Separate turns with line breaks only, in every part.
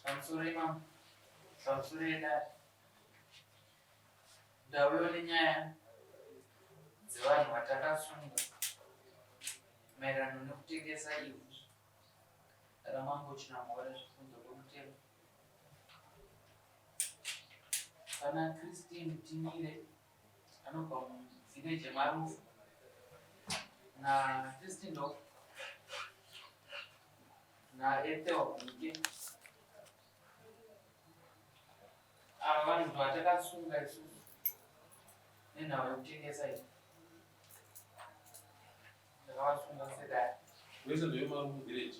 Pamusoro imambo, pamusoro yedare. Ndauyo nenyaya dzevanhu vatakasunga maererano nekutengesa ivhu raMambo Chinamhora zvifunzo kwemutemo. Pana Christine Timire anobva muvillage Marufu naChristine Dok naEthel Mike. Ava vanhu vatakasunga isusu nenhau yekutengesa iyi. Ndakavasunga sedare.
Wese ndewe village.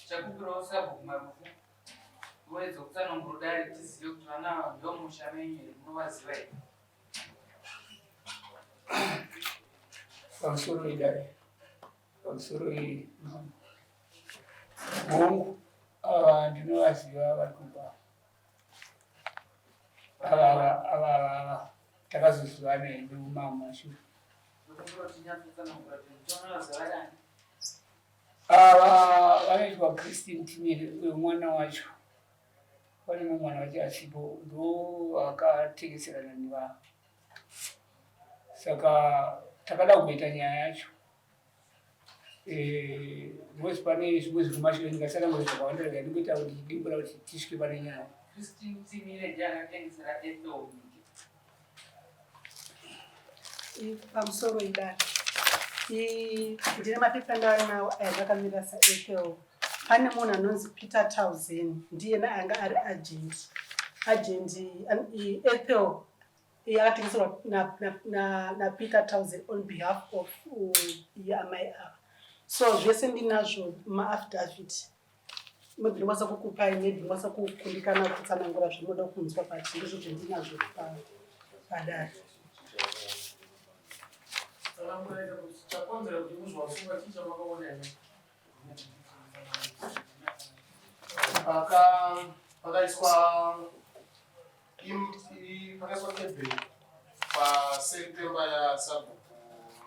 Chakumbirawo sabhuku Marufu muedze kutsanangura dare tizive kuti vana ava ndomusha menyu here munovaziva here?
Pamusoro idare, pamusoro hongu, ava ndinovaziva vari kumba ava ava ava ava takazozivana hedu mamashure. Ava vanoitwa Christine Timire uyo mwana wacho pane mumwe mwana wacho asipo ndo vakatengeserana nevava saka takada kuita nyaya yacho eh, because pane zvimwe zviri kumashure ndingatsanangura zvakawanda rega ndingoita kuti dimbura kuti tisvike pane nyaya.
Christine Timire ndiye akatengesera Ethel Mike.
Pamusoro idare. Ndine mapepa ndanawo aya ndakamira saEthel. Pane munhu anonzi Peter Tauzen ndiyena anga ari agent. Agent Ethel iye akatengeserwa naPeter Tauzen on behalf of iye amai ava. So zvese ndinazvo maaffidavit. Maybe ndinokwanisa kukupai, maybe ndinokwanisa kukundikana kutsanangura zvamunoda kunzwa but ndizvo zvandinazvo padare.
Chakonzera kuti muzvasunga chii chamakaona imi?
Paka pakaiswa pakaiswa kebheni paseri pemba yasabhuku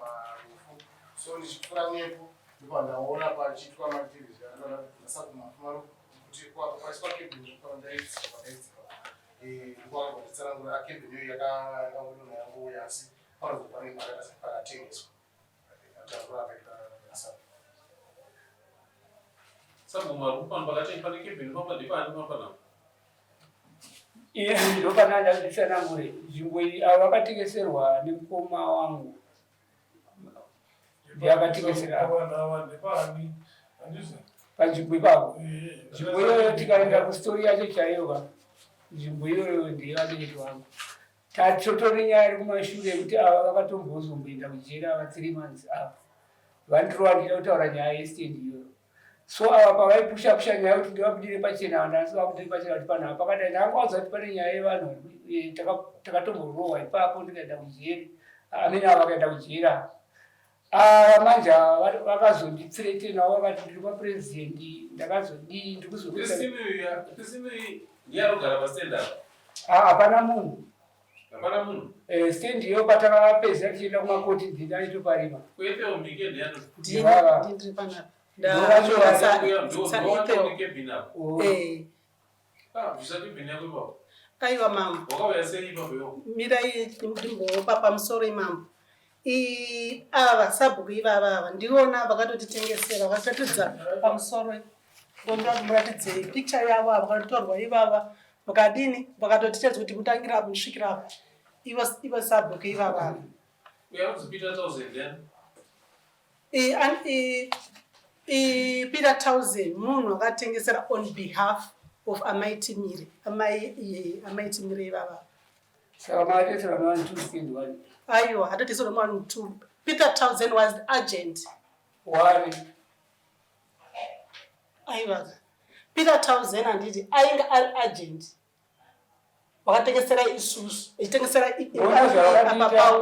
Marufu so ndichipfuura nepo ndopandaona pachiitwa maactivities nasabhuku Marufu Marufu kuti paiswa kebheni ndaidzika pandaidzika ndokwaakabva nditsanangura kebheni iyoyo yakangodonha yangouya asi panozi pane pakatengeswa ataura akaitwa nasabhuku.
Sabhuku Marufu pano pakati pane kebheni papa ndepani papa
Iye ndopana ndanditsanangure nzvimbo iyi avo vakatengeserwa nemukoma wangu ndiye akatengesera panzvimbo ipapo nzvimbo iyoyo tikaenda kustori yacho chaiyo ka nzvimbo iyoyo ndiye vabereki vangu tatotori nyaya iri kumashure yekuti ava vakatombozomboenda kujeri ava 3 months ava vandirova ndida kutaura nyaya yestand iyoyo. So ava pavaipusha pusha nyaya kuti ndivabudire pachena vanhu asi vabudire pachena kuti panhu apa pakadai ndakangovaudza kuti pane nyaya yevanhu takatomborohwa ipapo ndikaenda kujeri amene ava vakaenda kujeri ava. Ava manje ava vakazondithreatenawo vakati ndiri kwapresident ndakazodii ndiri kuzokuita
Christine ndiye anogara pastand apa.
Ah, hapana munhu.
Hapana munhu.
Eh, stand iyo patakapedza tichienda kumakoti ndini aitoparima.
Kwete umike ndiyani?
Ndini ndiri panapa. Aiwa mambo.
Wakauya sei ipapo iwe?
Mirai ndimbopa pamusoro imambo. Ava sabhuku ivava ava ndiona vakatotitengesera vakatotidza pamusoro ndoda kumuratidzei picture yavo ava vakatotorwa ivava vakadini vakatotitedza kuti mutangira apo musvikira apo ivo ivo sabhuku ivava ava.
Uya unzi Peter Townsend then?
Peter Townsend munhu akatengesera on behalf of amai Timire amai amai Timire ivava.
Saka makatesera mwana two stand one.
Aiwa hatotesera mwana two. Peter Townsend was the agent.
Wani.
Aiwa. Peter Townsend handiti ainge ari agent. Vakatengesera isusu ichitengesera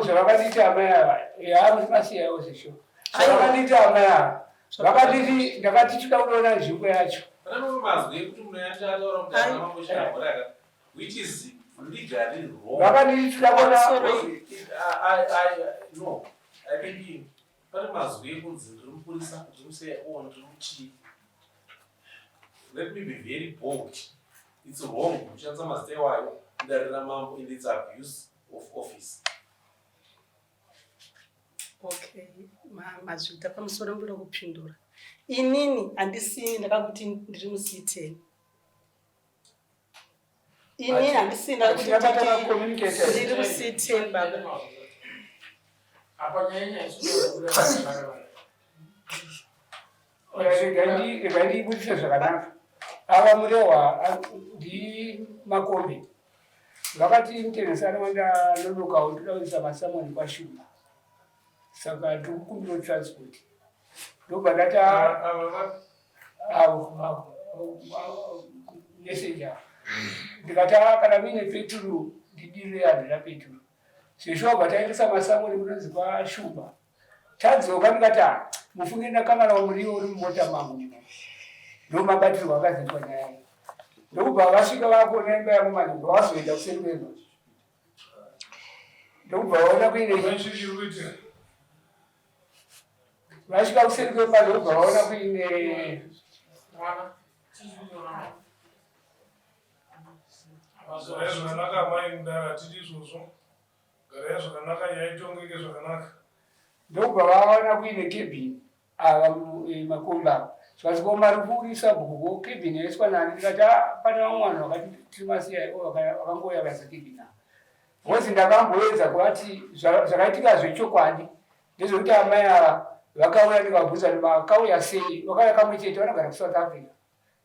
zvavakatiita amai ava yaamasiyawo zvisho zvavakatiita amai ava vakatiti ndakati tinoda kunoona nzvimbo yacho
pane mamwe mazwi ekuti munhu yati ataura kuti ana mambo chinamhoraka which is Legally wrong.
Vakanditira kona.
Sorry.
No, I think pane mazwi ekunzi ndiri mupurisa, ndiri muCIO, ndiri muchii. Let me be very bold. It's wrong kushandisa mazita iwayo mudare ramambo, and it's abuse of office.
Okay, mazvita pamusoro. Ndoda kupindura. Inini handisini ndakakuti ndiri muC10. Inini handisini ndakakuti
Hatina pataka-communicate.
ndiri muC10, baba.
Apa nyaya isukuda.
Rega ndiibudise zvakanaka. Ava Murehwa ndiMakombe vakati mutengesana wandanonokawo, ndoda kuisa masamoni kwaShumba, saka ndikukumbira transport. Ndobva ndati
Ava
avo messenger, ndikati, "Ah, kana muine peturu ndidire." Handina peturu sezvo. Wabva taendesa masamoni kunonzi kwaShumba. Tadzoka ndikati, "Ah, mufunge ndakanganwa muriwo uri mumota mangu." Nina ndo mabatirwo akazoitwa nyaya iyi. Ndokubva vasvika vakuona imba yangu manje, bva vazoenda kuseri kwemba, ndokubva vaona kuine vasvika kuseri kwemba, ndokubva vaona kuine
Mwana chichiona.
Garai zvakanaka mai mudara, hatidi izvozvo. Garai zvakanaka, yaitongeke zvakanaka.
Ndokubva vaona kuine cabin. Ava Makomba ava zvikati, "Ko Marufu uri sabhuku, cabin yaiswa nani?" Ndikati, "Ah, pane vamwe vanhu vakati tiri masiya vakangouya vaisa cabin ava." Because ndakamboedza kuvati zvakaitika zvechokwadi ndezvekuti amai ava vakauya, ndikavabvunza kuti makauya sei. Vakauya kamwe chete, vanogara kuSouth Africa,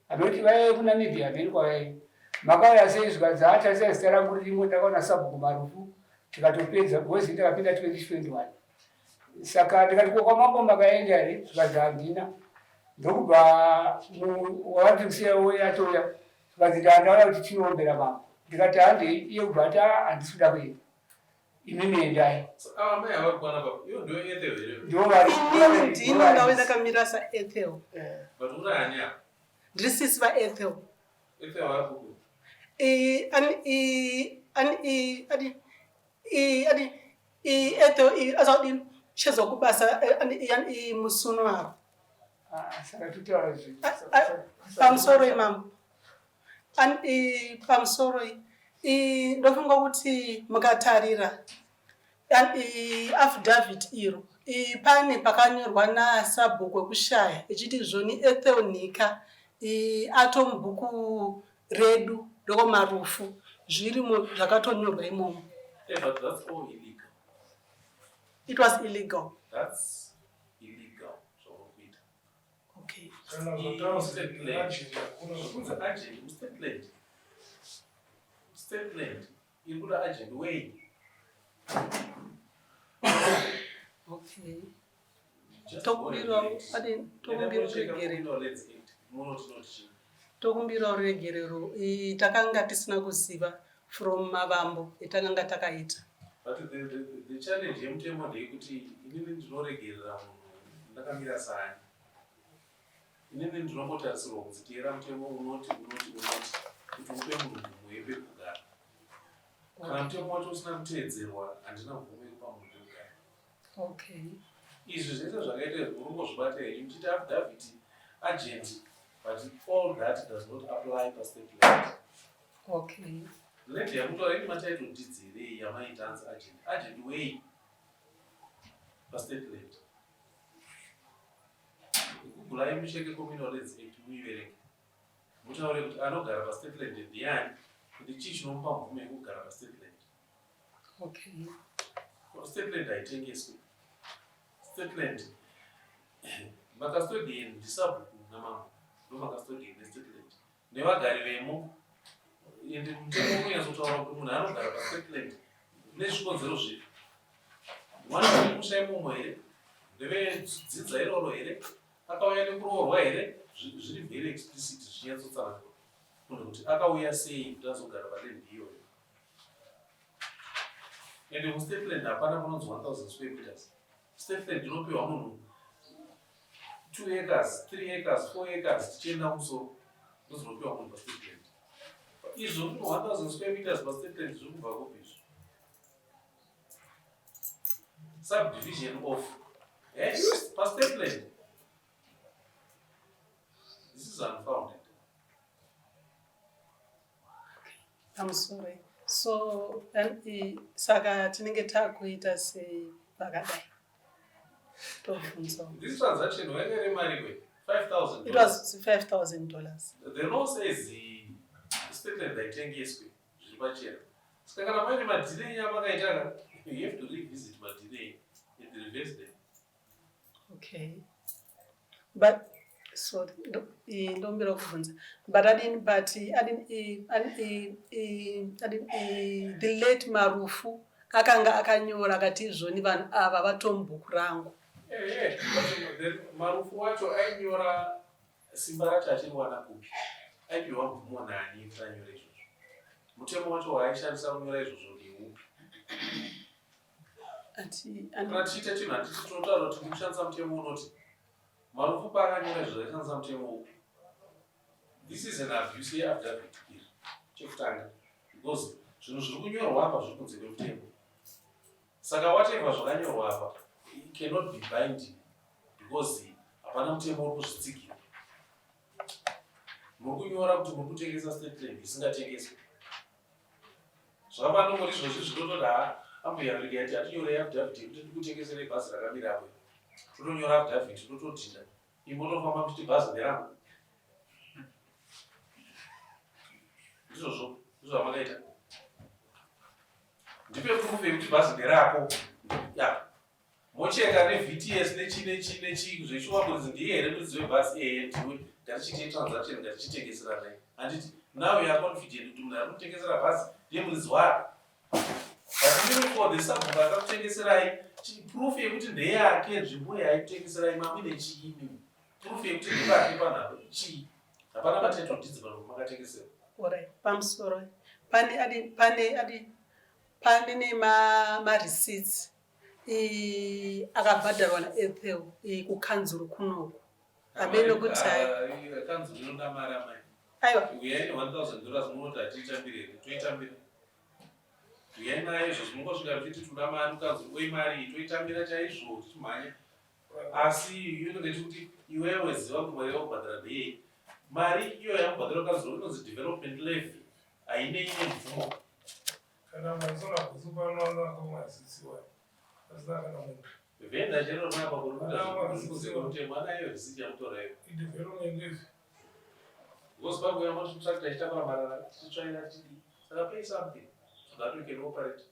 hamekuti vaive kuNamibia, hameni kwavaive. Makauya sei? Zvikanzi, "Hatarisa zita rangu ririmo, ndakaona sabhuku Marufu tikatopedza, because ndakapinda 2021." Saka ndikati, "Ko kwamambo makaenda here?" Zvikanzi, "Handina." Ndokubva wavati kusiya atouya, zvikanzi, "Ndauya kuti tinoombera mambo." Ndikati, "Handei." Iye kubva ati, "Ah, handisi kuda kuenda, imimi endai."
Ava mai avari kuwana baba, iyo ndiyo Ethel here?
Ndivo vari.
Inini ndini ndauya ndakamira saEthel.
But uri ani apa?
Ndiri sisi vaEthel.
Ethel vari kuku
Ani ani ani ani Ethel azadini chezwa kubasa ani ani musuno aro.
Ah, saka totaura
Pamusoro imambo, ani pamusoro ndofunga kuti mukatarira affidavit iro, pane pakanyorwa nasabhuku wekushaya ichiti zvoni Ethel Nhika atomubhuku redu ndokomarufu, zvirimo zvakatonyorwa imomo.
Hey, but that's all illegal.
It was illegal.
That's illegal zvauri kuita.
Okay.
Kana zvataura agent, hakuna.
Zvokunzi agent mustate land, state land iri kuda agent wei?
Okay.
Just go and
Tokumbirawo
read.
adi
Enda
tokumbira
kunocheka
ruregerero.
Criminal Lands Act, munoti noti chii?
Tokumbirawo ruregerero. Takanga tisina kuziva from mavambo etakanga takaita.
But the challenge yemutemo ndeyekuti inini ndinoregerera munhu ndakamira sani? Inini ndinongotarisirwa kunzi teera mutemo unoti, unoti, unoti kuti upe munhu mvumo yepekugara. Kana mutemo wacho usina kuteedzerwa, handina mvumo yekupa munhu pekugara. Izvi zvese zvakaita izvi murongozvibata henyu muchiita affidavit, agent, but all that does not apply pastate land. Land yamutora ine matitle deeds here yamaita anzi agent? Agent wei pastate land? Googlai mucheke Communal Lands Act, muiverenge, mutaure kuti anogara pastate land ndiani, kuti chii chinomupa mvumo yekugara pastate land. State land haitengeswi. State land, macustodian ndisabhuku namambo, ndo macustodian estate land nevagari vemo. Ende mutemo unonyatsotaura kuti munhu anogara pastate land nezvikonzero zvipi? Mwana wemusha imomo here? Ndevedzidza iroro here? Akauya nekuroorwa here? Zviri very explicit, zvichinyatsotsarangura munhu kuti akauya sei kuti azogara paland iyoyo. Ende mustate land hapana kunonzi 1000 square meters. State land inopiwa munhu 2 acres, 3 acres, 4 acres tichienda kumusoro, ndozvinopiwa munhu pastate land. Izvo kuti 1000 square meters pastate land zviri kubva kupi izvo? Subdivision of pastate land. This is unfounded.
Pamusoro. So saka tinenge takuita sei pakadai? Tobvunzawo.
This transaction wainge iri mari kwe? $5,000.
It was $5,000.
The law says state land haitengeswi zviri pachena. Saka kana paine madelay amakaita ka, you have to revisit madelay and reverse them.
Okay. But so ndombira kubvunza. But adini but adini adini the late Marufu akanga akanyora akati izvoni vanhu ava vatomubhuku rangu.
But then Marufu wacho ainyora simba racho achiriwana kupi? Aipiwa mvumo nani kuti anyore izvozvo? Mutemo wacho waaishandisa kunyora izvozvo ndeupi? Kana tichiita chinhu handiti tinotaura kuti tiri kushandisa mutemo unoti Marufu paakanyora izvozvo aishandisa mutemo upi? This is an abuse yeaffidavit iri chekutanga, because zvinhu zviri kunyorwa apa zviri kunze kwemutemo. Saka whatever zvakanyorwa apa, it cannot be binding because hapana mutemo uri kuzvitsigira. Muri kunyora kuti muri kutengesa state land isingatengeswi. Zvakafanana nongoti izvozvi zvinototi ha, ambuya Afrika yati hatinyorei affidavit yekuti tikutengeserei bhazi rakamira apo. Totonyora affidavit totodhinda. Imotofamba muchiti bhazi nderangu. Ndizvozvo, ndizvo zvamakaita. Ndipe proof yekuti bhazi nderako. Ya. Mocheka neVTS nechii nechii nechii zveshuwa kunzi ndiye here muridzi webhazi? Ehe, ndiwe. Ngatichiitei transaction, ngatichitengeseranai. Handiti now you are confident kuti munhu ari kutengesera bhazi ndiye muridzi waro. But even for the sabhuku akakutengeserai, proof yekuti ndeyake nzvimbo yaaikutengeserai mamuine chii imimi? Proof yekuti ndepake panhako chii? Hapana matitle deeds pano makatengesera.
Alright, pamusoro pane adi pane adi pane nema mareceipts akabhadharwa naEthel kukanzuru kunoku. Hameno kuti hai.
Kanzuru inoda mari amai.
Aiwa.
Uyai ne $1000 munoti hatiitambire here? Toitambira. Uyai nayo izvozvo mungosvika muchiti toda mari kukanzuru, oi mari iyi toitambira chaizvo tichimhanya. Asi inenge ichikuti iwewe ziva kuti mari yakubhadhara ndeyei. Mari iyo yakubhadhara kukanzuru inonzi development levy, hainei nemvumo.
Kana maisona bhutsu pano anonga asina kana munhu.
Vhenda chero rapa kuri kuita zviri kunze kwemutemo anayo risiti yamutora iyo.
Idevelopment levy.
Because panguva yamati tractor ichitakura marara tichitsvaira tichidii. Saka pay something so that we can operate.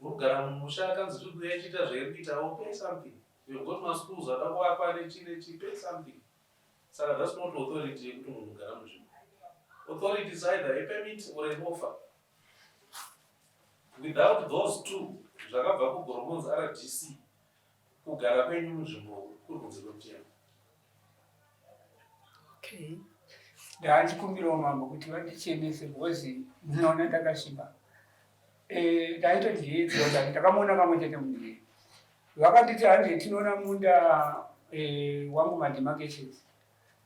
Uri kugara mumusha kanzi tiri kuuya ichiita zvairi kuitawo, pay something. We've got maschools ada kuvakwa nechi nechi, pay something. Saka that's not authority yekuti munhu ugara munzvimbo. Authority is either a permit or an offer. Without those two zvakabva kuGoromonzi RDC, kugara kwenyu munzvimbo kuri kunze kwemutemo.
Okay.
Ndaandikumbirawo mambo kuti vandichenese because ndinoona ndakasviba. Ndaitoti ndiyedzoka ndakamuona kamwe chete munhu. Vakanditi hanzi tinoona munda wangu mademarcations.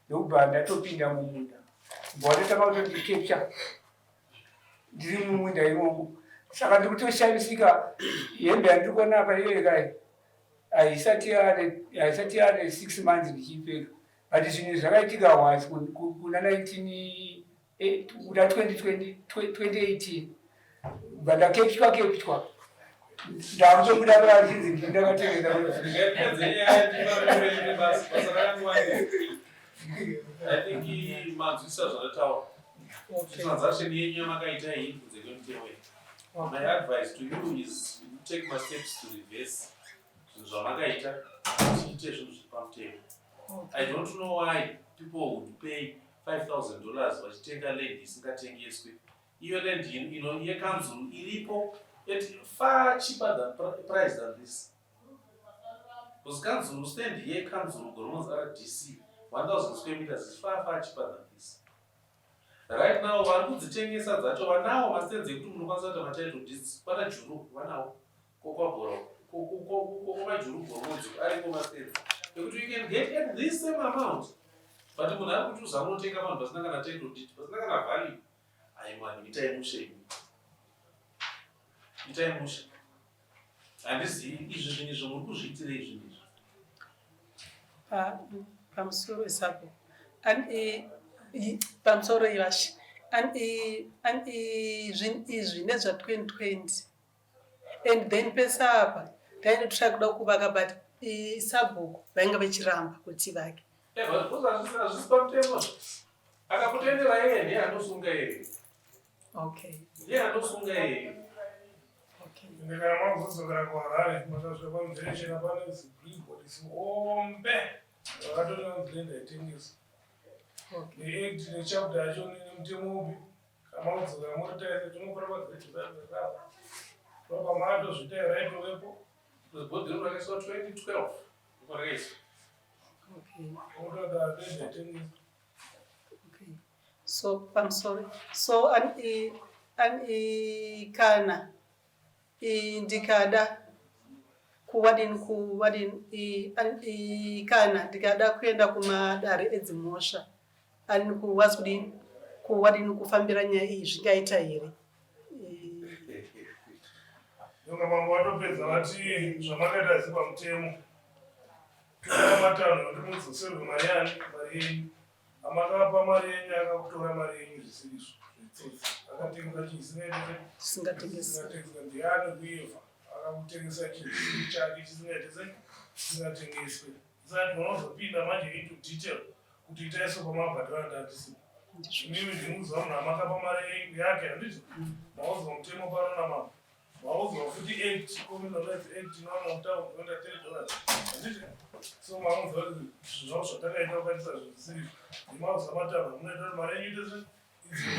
Ndokubva ndatopinda mumunda. Kubva watotanga kutondicapture ndiri mumunda imomo. Saka ndikutoshamisika hembe yandiri kuona apa iyoyo kai haisati yane 6 months ndichiipfeka. But zvinhu zvakaitika was kuna 19 kuna 2020 2018 bva ndakeptwa keptwa ndakutobuda pachinzi ndakatengesa.
Ngapedze nyaya tifarire basa basa rakandiwanira. I think manzwisisa zvandataura. Transaction yenyu yamakaita iyi kunze kwemutemo iyi. My advice to you is you take my steps to reverse zvinhu zvamakaita, tiite zvinhu zviri pamutemo. I don't know why people would pay $5,000 vachitenga land isingatengeswi. Iyo land ino yekanzuru iripo at far cheaper than price than this. Because kanzuru stand yekanzuru Goromonzi RDC 1000 square meters is far far cheaper than this. Right now vari kudzitengesa dzacho vanawo mastands ekuti munokwanisa kuita matitle deeds kwana Juru vanawo kokwabhora kokwamajuru Goromonzi ariko mastands ekuti you can get at this same amount, but munhu ari kuti uza unotenga vanhu pasina kana title deed, pasina kana value. Aiwa, itai mushe imi. Itai mushe. Handizivi izvi zvinhu izvo muri kuzviitirei zvinhu izvi.
Pamusoro isapo. Pamusoro ivashe. Zvinhu izvi nezva 2020. And then pese apa tainge totsvaka kuda kuvaka but sabhuku vainge vechiramba kuti vake.
Hazvisi pamutemo. Akakutendera iye ndiye anosunga iye.
Okay.
Ndiye anosunga iye.
Okay.
Ende kana makuzodzokera kuHarare makasvika pamujerechera pane zibillboard zihombe rakatotora kunzi land haitengeswi.
Okay.
Neact nechapter yacho nemutemo upi kana makudzokera muri taise tinofana pagrade five ndopa maatozviita raitovepo.
Bhodhi rino rakaiswa 2012. Ndipo rakaiswa.
Okay.
Motoda land haitengeswi.
Okay. So I'm sorry. So an kana ndikada kuwadini kuwadini kana ndikada kuenda kumadare edzimhosva ani kuwazi kudini kuwadini kufambira nyaya iyi zvingaita here?
Ndoga mambo vatopedza vati zvamakaita asi pamutemo. Tora matanho ekuti mudzoserwe mari yani mari yenyu. Amakapa mari yenyu akakutora mari yenyu zvisirizvo zvitsotsi. Akatengesa chinhu chisingaite
Chisingatengesi.
chisingatengeswa ndiani kuevha akakutengesa chinhu chisiri chake chisingaite chisingatengeswe. Saka unozopinda manje into detail kuti itai sopamabhadhara ndatisipo. Imimi ndimuziva munhu amakapa mari yenyu yake handiti? Mauziva mutemo pano namambo. Mauziva futi act Communal Lands Act inowana mutauro kuenda $3 handiti? So mauziva kuti zvinhu zvavo zvatakaita ukaitisa zvinhu zvisiri ndimauziva matanho amunoita kuti mari yenyu ite se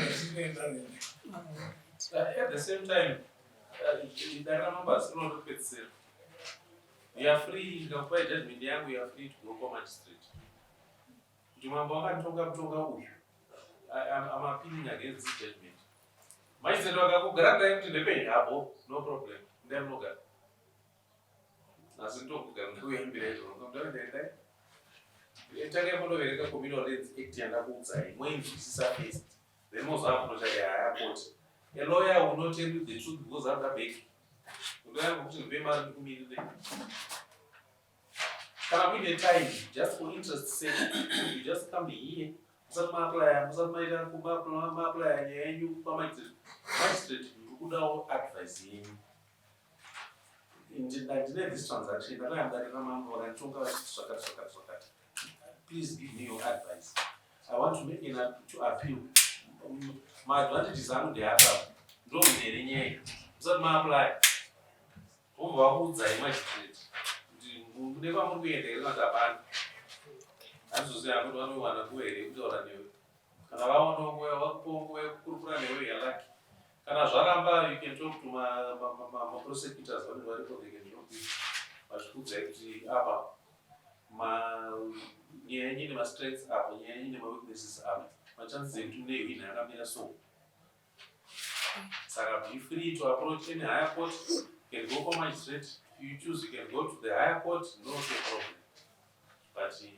idzinoenda nende.
At the same time, dare ramambo hasinotopedzisira. You are free, ndikakupai judgment yangu, you are free to go kwa magistrate. Kuti mambo akanditonga mutonga uyu. I'm appealing against this judgment. Magistrate vakakugrantai kuti ndepenyu hapo, no problem. Ndai munogara. Asi ndokugara ndakuyambira izvozvo. Ndaendai. Tangai mundoverenga Communal Lands Act yandakuudzai, moinzwisisa first. Then mozoapproacha a higher court. A lawyer will not tell you the truth because anoda bheki. Undoyamba kuti ndipe mari ndikumirire. Kana muine time, just for interest sake, you just come here. Musati maapply, musati maita maapply nyaya yenyu pamagistrate. Magistrate, ndiri kudawo advice yenyu. Ndine this transaction, ndakauya mudare ramambo vakanditonga vachiti zvakati zvakati zvakati. Please give me your advice. I want to make an to appeal. Maadvantages angu ndeapa. Ndomunere nyaya. Musati maapply. Vobva vakuudzai magistrate kuti mune kwamuri kuenda here kana kuti hapana. Handizozivi hangu kuti vanowana nguva here yekutaura newe. Kana vaonawo nguva vakupawo nguva yekukurukura newe you are lucky. Kana zvaramba you can talk to maprosecutors vanenge varipo they can help you. Vachikuudzai kuti apa nyaya yenyu ine mastrengths apa, nyaya yenyu ine maweaknesses apa. Machances ekuti mune win akamira so. Saka be free to approach any higher court. You can go for magistrate. If you choose, you can go to the higher court. No problem. But the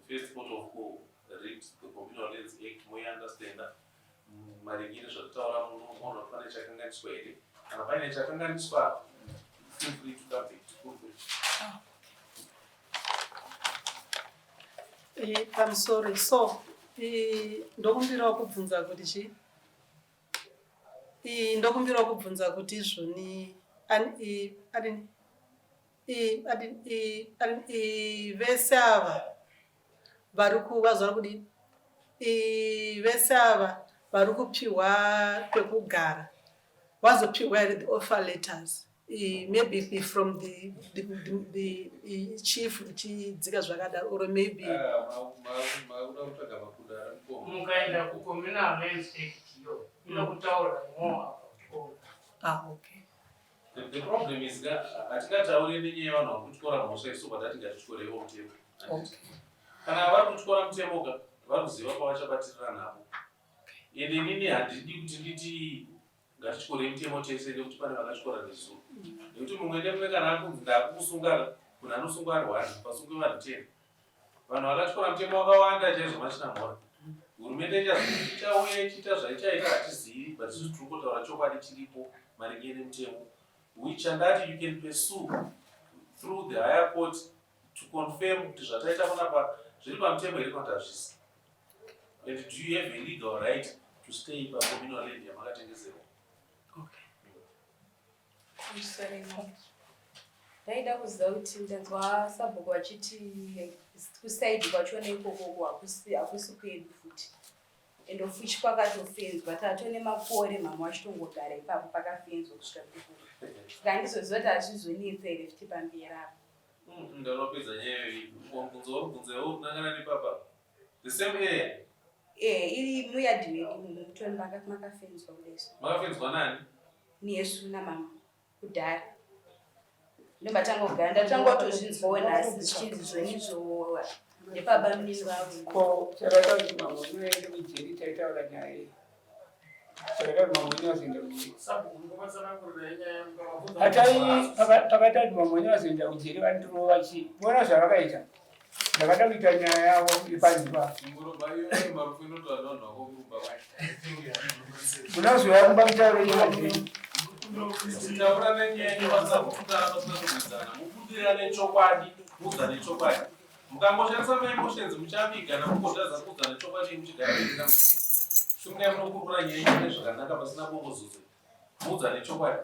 first port of call, read the Communal Lands Act, moiunderstand maringe nezvatataura muno moona kuti pane chakanganiswa here. Kana paine chakanganiswa, feel free to come back to court.
Pamusoro so ndokumbirawo kubvunza kuti chi ndokumbirawo kubvunza kuti izvoni adini adini adini vese ava vari kuvazwa kudini vese ava vari kupiwa kwekugara vazopiwa here the offer letters maybe be from the chief uchidzika zvakadaro or maybe?
Makuda kutsvaga makudo ari mukomo.
Mukaenda kuCommunal Lands Act yo inokutaura more about all that.
Ah, okay.
The problem is hatingatauri nenyaya yevanhu vari kutyora mhosva isu patati ngatityoreiwo mutemo.
Okay.
Kana vari kutyora mutemo ka vari kuziva pavachabatirira napo. Ende inini handidi kuti nditi ngatityorei mutemo tese nekuti pane vakatyora nezuro. Nekuti mumwe nemumwe kana akunzi ndakukusunga munhu anosungwa ari one pasungwe vanhu 10. Vanhu vakatyora mutemo vakawanda chaizvo machina mhora. Hurumende ichauya ichiita zvaichaita hatizivi, but isusu tiri kungotaura chokwadi chiripo maringe nemutemo, which chandati you can pursue through the higher court to confirm kuti zvataita panapa zviri pamutemo here kana kuti hazvisi, and do you have a legal right to stay pacommunal land yamakatengeserwa.
Sorry, ndaida kuziva kuti ndanzwa sabhuku vachiti kuside kwachona ikoko hakusi kwedu futi, ende futi kwakatofenzwa. Tatone makore mama vachitongogara ipapo pakafenzwa kusvika kuku, saka handizoziva kuti hazvizonetsa here futi pamberi apo.
Ndanopedza nyaya iyoyi. Mubvunzo wauri kubvunza iwe unangana nepapa the same area?
Iri muyadhi medu mutori makafenzwa kudaiso.
Makafenzwa nani?
Nesu namama kudhara. Ndombatanga kugara, ndatanga kutozvinzwawo nhasi zvichinzi zvonizvo ndepaba munini vavo.
Ko chakaita kuti mamwe unoende kujeri, taitaura nyaya iyi, chakaita kuti mamwe wenyu azoenda kujeri? Atai pakaita kuti mamwe wenyu azoenda kujeri, vandirova chii? Vona zvavakaita. Ndakada kuita nyaya yavo yepanzi pa
Marufu inotoda vanhu vako kurumba.
Munozouya kumba mutaure nyaya dzenyu.
Taura nenyaya inokwanisa kutukana pasina kurwidzana. Mubudirane chokwadi, muudzane chokwadi. Mukangoshandisa maemotions muchavigana, mungotadza kuudzana chokwadi muchigara muchida. Simukai munokurukura nyaya yenyu zvakanaka pasina bongozodzo. Muudzane chokwadi.